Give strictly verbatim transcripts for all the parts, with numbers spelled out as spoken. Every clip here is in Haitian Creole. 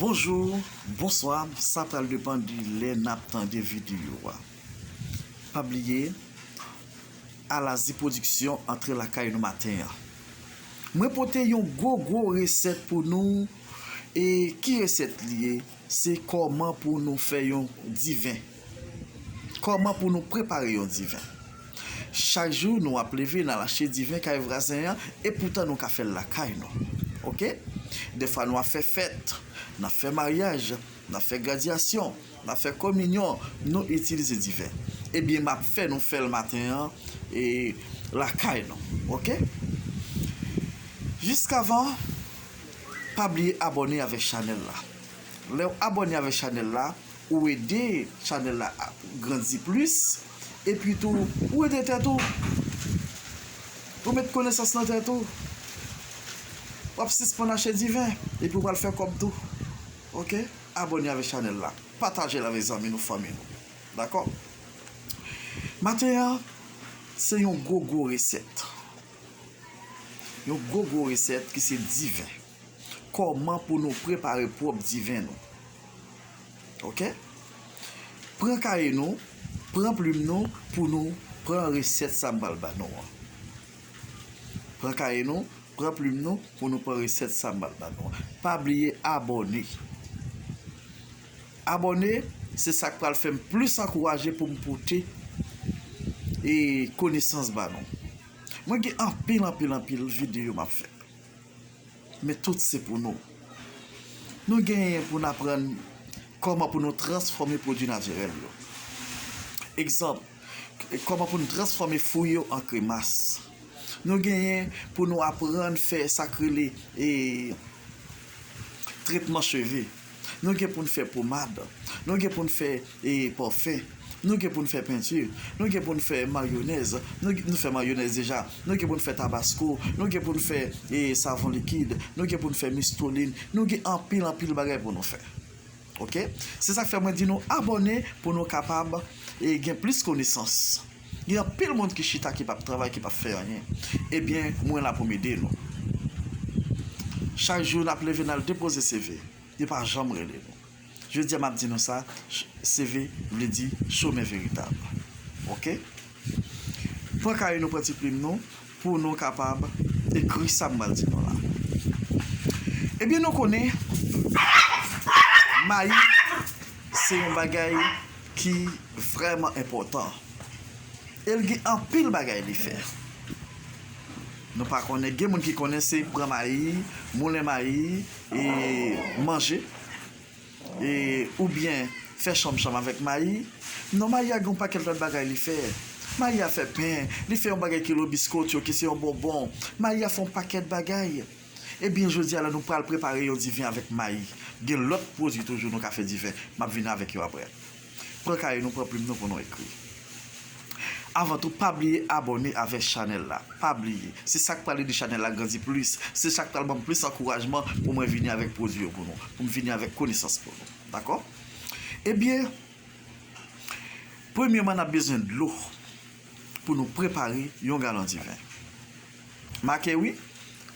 Bonjou, bonswa, sa pral depann de lè n ap tande videyo a. Pa bliye, Alazi Pwodiksyon antre lakay nou maten an. Mwen pote yon gwo gwo resèt pou nou. E ki resèt li ye? Se kòman pou nou fè yon diven. Kòman pou nou prepare yon diven. Chak jou nou ap leve, n al achte diven kay vwazen an, epoutan nou ka fè l lakay nou. Oke? Dèfwa nou ap fè fèt, n ap fè maryaj, n ap fè gradyasyon, n ap fè kominyon, nou itilize diven. Ebyen, m ap fè nou fè l maten an, e lakay nou. Oke? Jiskavan, pa bliye abòne avèk chanèl la. Lè w abòne avèk chanèl la, ou ede chanèl la ap grandi plis, epi tou, ou ede tèt ou. Ou met konesans nan tèt ou. W ap sispann achte diven, epi w pral fè kòb tou. Oke? Abòne avèk chanèl la. Pataje l avèk zanmi nou, fanmi nou. Dakò? Maten an, se yon gwo gwo resèt. Yon gwo gwo resèt ki se diven. Kòman pou nou prepare pwòp diven nou. Oke? Pran kaye nou, pran plim nou pou nou pran resèt sa m pral ba nou an. Pran kaye nou, pran plim nou pou nou pran resèt sa m pral ba nou an. Pa bliye abòne. Abòne, se sa k pral fè m plis ankouraje pou m pote e konesans ba nou. Mwen gen anpil, anpil, anpil videyo m ap fè. Men tout se pou nou. Nou genyen pou n aprann kòman pou nou transfòme pwodui natirèl yo. Egzanp, kòman pou nou transfòme fwi yo an kremas. Nou genyen pou nou aprann fè sa k rele, e, tretman cheve. Nou gen pou n fè pomad. Nou gen pou n fè, e, pòfen. Nou gen pou n fè penti. Nou gen pou n fè mayonèz. Nou, nou fè mayonèz deja. Nou gen pou n fè tabasko. Nou gen pou n fè, e, savon likid. Nou gen pou n fè mistolin. Nou gen anpil, anpil bagay pou nou fè. Oke? Se sa k fè mwen di nou abòne pou nou kapab, e, gen plis konesans. Gen anpil moun ki chita, ki p ap travay, ki p ap fè anyen. Ebyen, mwen la pou m ede nou. Chak jou n ap leve, n al depoze C V. Yo pa janm rele nou. Jodi a, m ap di nou sa, ch-, C V vle di chomè veritab. Oke? Pran kaye nou, pran ti plim nou, pou nou kapab ekri sa m pral di nou la. Ebyen, nou konnen, mayi, se yon bagay ki vrèman enpòtan. E l gen anpil bagay li fè. Nou pa konnen, gen moun ki konnen se pran mayi, moulen mayi, e manje, e oubyen fè chanm chanm avèk mayi. Non, mayi a gen yon pakèt lòt bagay li fè. Mayi a fè pen, li fè yon bagay ki rele biskòt yo, ki se yon bonbon. Mayi a fè yon pakèt bagay. Ebyen, jodi a la, nou pral prepare yon diven avèk mayi. Gen lòt pwodui toujou nou ka fè diven. M ap vini avèk yo aprè. Pran kaye nou, pran plim nou pou nou ekri. Avan tou, pa bliye abòne avèk chanèl la. Pa bliye. Se sa k pral ede chanèl la grandi plis. Se sa k pral ban m plis ankourajman pou mwen vini avèk pwodui yo pou nou. Pou m vini avèk konesans pou nou. Dakò? Ebyen, premyèman, n ap bezwen dlo pou nou prepare yon galon diven. Make wi,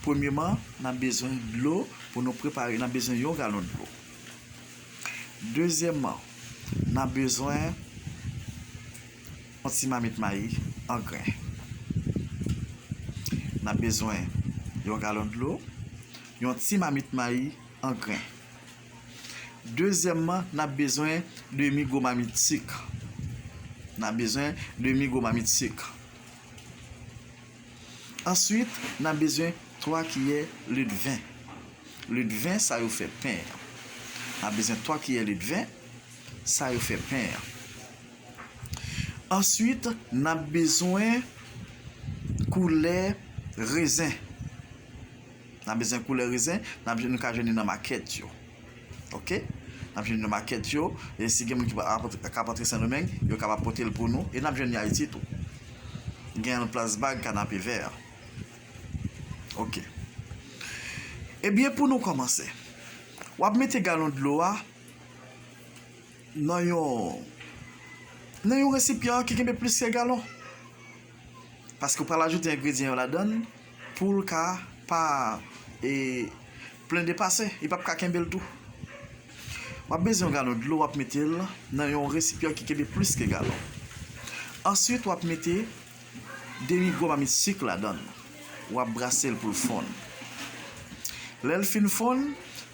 premyèman, n ap bezwen dlo pou nou prepare, n ap bezwen yon galon dlo. Dezyèmman, n ap bezwen yon ti mamit mayi an gren. N ap bezwen yon galon dlo, yon ti mamit mayi an gren. Dezyèmman, n ap bezwen demi gwo mamit sik. N ap bezwen demi gwo mamit sik. Answit, n ap bezwen twa kiyè lidven. Lidven sa yo fè pen an. N ap bezwen twa kiyè lidven sa yo fè pen an. Answit, n ap bezwen koulè rezen. N ap bezwen koulè rezen, n ap, nou ka jwenn li nan makèt yo. Oke? N ap jwenn li nan makèt yo. E si gen moun ki pa, ka ap antre Sendomeng, yo kapab pote l pou nou. E n ap jwenn li Ayiti tou. Gen nan Plas Bag, Kanapevè. Oke. Ebyen, pou nou kòmanse, w ap mete galon dlo a nan yon, nan yon resipyan ki kenbe plis ke galon. Paske w pral ajoute engredyan yo ladan l pou l ka pa, e, plen depase. Li p ap ka kenbe l tou. W ap bezwen yon galon dlo, w ap mete l nan yon resipyan ki kenbe plis ke galon. Answit, w ap mete demi gwo mamit sik ladan l. W ap brase l pou l fonn. Lè l fin fonn,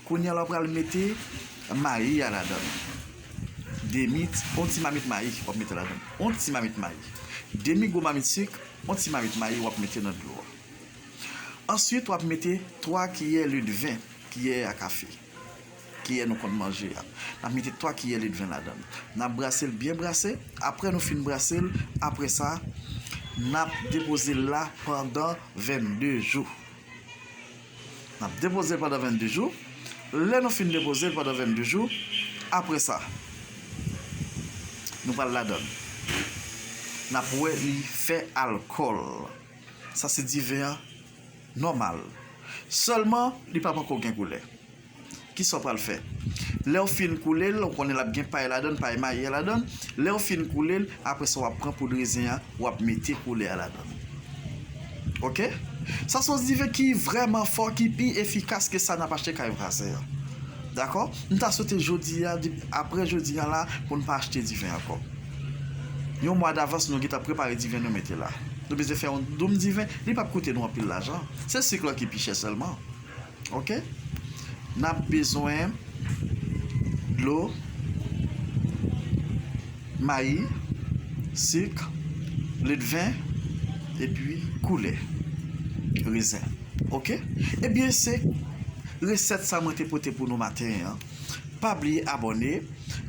kounye a la w pral mete mayi a ladan l. Demi, yon ti mamit mayi w ap mete ladan l. Yon ti mamit mayi. Demi gwo mamit sik, yon ti mamit mayi w ap mete nan dlo a. Answit, w ap mete twa kiyè ledven, kiyè a kafe. Kiyè nou konn manje a. N ap mete twa kiyè ledven ladan l. N ap brase l byen brase. Apre nou fin brase l, apre sa, n ap depoze l la pandan vennde jou. N ap depoze l pandan vennde jou. Lè nou fin depoze l pandan vennde jou, apre sa, nou pral ladan l. N ap wè li fè alkòl. Sa se diven an nòmal. Sèlman, li p ap ankò gen koulè. Kisa w pral fè? Lè w fin koule l, ou konnen l ap gen pay ladan l, pay mayi a ladan l. Lè w fin koule l, apre sa w ap pran poud rezen an, w ap mete koulè a ladan l. Oke? Sa se yon diven ki vrèman fò, ki pi efikas ke sa n ap achte kay vwazen an. Dakò? M ta swete jodi a, di- apre jodi a la, pou n pa achte diven ankò. Yon mwa davans nou gentan prepare diven nou mete la. Nou bezwen fè yon doum diven, li p ap koute nou anpil lajan. Se sik lan ki pi chè sèlman. Oke? N ap bezwen dlo, mayi, sik, ledven, epi koulè, rezen. Oke? Ebyen, se resèt sa mwen te pote pou nou maten an. Pa bliye abòne,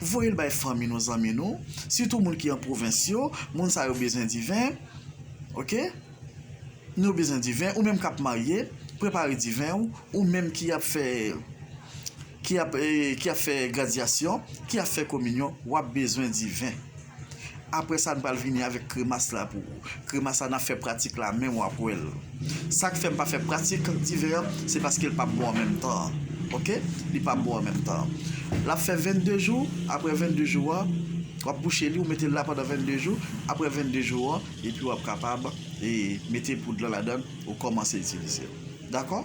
voye l bay fanmi nou, zanmi nou, sitou moun ki an pwovens yo, moun sa yo bezwen diven. Oke? Nou bezwen diven, ou menm k ap marye, prepare diven w, ou menm ki ap fè ki ap, eh, ki ap fè gradyasyon, ki ap fè kominyon, w ap bezwen diven. Apre sa, n pral vini avèk kremas la pou ou. Kremas la, n ap fè pratik la menm, w ap wè l. Sa k fè m pa fè pratik diven an, se paske l p ap bon an menm tan. Oke? Li p ap bon an menm tan. L ap fè vennde jou, apre vennde jou a, w ap bouche li, ou mete l la pandan vennde jou, apre vennde jou an, epi w ap kapab, eh, mete poud lan ladan l, ou kòmanse itilize l. Dakò?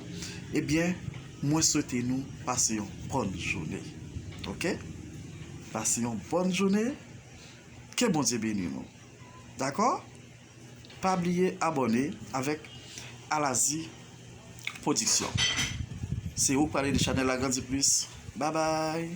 Ebyen, mwen swete nou pase yon bòn jounen. Oke? Pase yon bòn jounen. Ke Bondye beni nou. Dakò? Pa bliye abòne avèk Alazi Pwodiksyon. Se ou k pral ede chanèl la grandi plis. Babay!